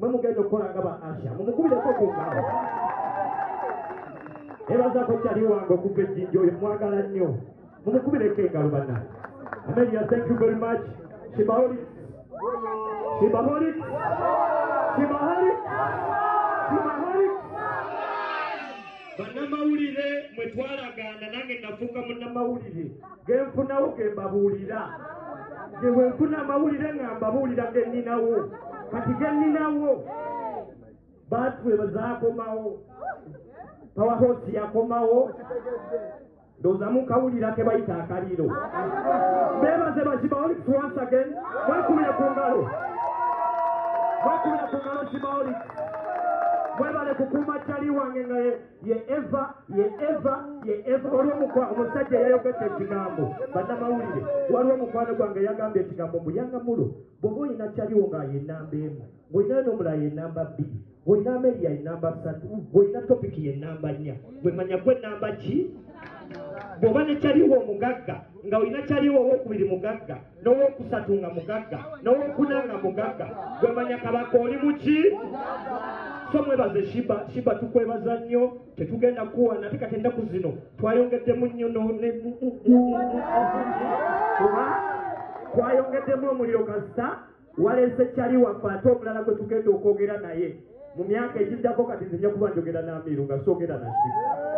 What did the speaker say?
Mwe mugenda okukola nga ba Asha, mumukubireko ku ngalo. Nebazaako kyali wange okuva ejjinja, oyo mwagala nnyo, mumukubireko engalo bannange. Amelia, thank you very much. Shibaholics, Shibaholics, Shibaholics, Shibaholics. Bannamawulire mwe twalagaana, nange nafuuka munnamawulire, genfunawo ge mbabuulira. Ge bwe nfuna amawulire nga mbabuulira ge nninawo. Kati ge nninawo batwebazaakomawo, powerhouse yakomawo. Ndowooza mukawulira ke bayita akaliro. Beebaze ba Shibaholics once again. Mwekubire ku ngalo, mwekubire ku ngalo Shibaholics. Mwebale kukuuma kyali wange nga ye eva, ye eva, ye eva. Waliwo omusajja yayogedde ekigambo, bannamawulire, waliwo omukwano gwange yagambye ekigambo mbu yangamulo, bw'oba olina kyaliwo nga ye namba 1, ng'olina n'omulala ye namba 2, ng'olina Amelia ye namba 3, ng'olina Topiki ye namba 4, gwe manya gwe namba ki? Bw'oba ne kyaliwo omugagga, nga olina kyaliwo owokubiri mugagga, n'owokusatu nga mugagga, n'owokuna nga mugagga, gwe manya kabaka oli muki. So mwebaze Shiba. Shiba, tukwebaza nnyo, tetugenda kuwa nate. Kati ennaku zino twayongeddemu nnyo kuba twayongeddemu omuliro. Kasita waleese kyali waffe ate omulala gwe tugenda okwogera naye mu myaka egiddako. Kati nze nja kuba njogera n'Amiru nga soogera na Shiba.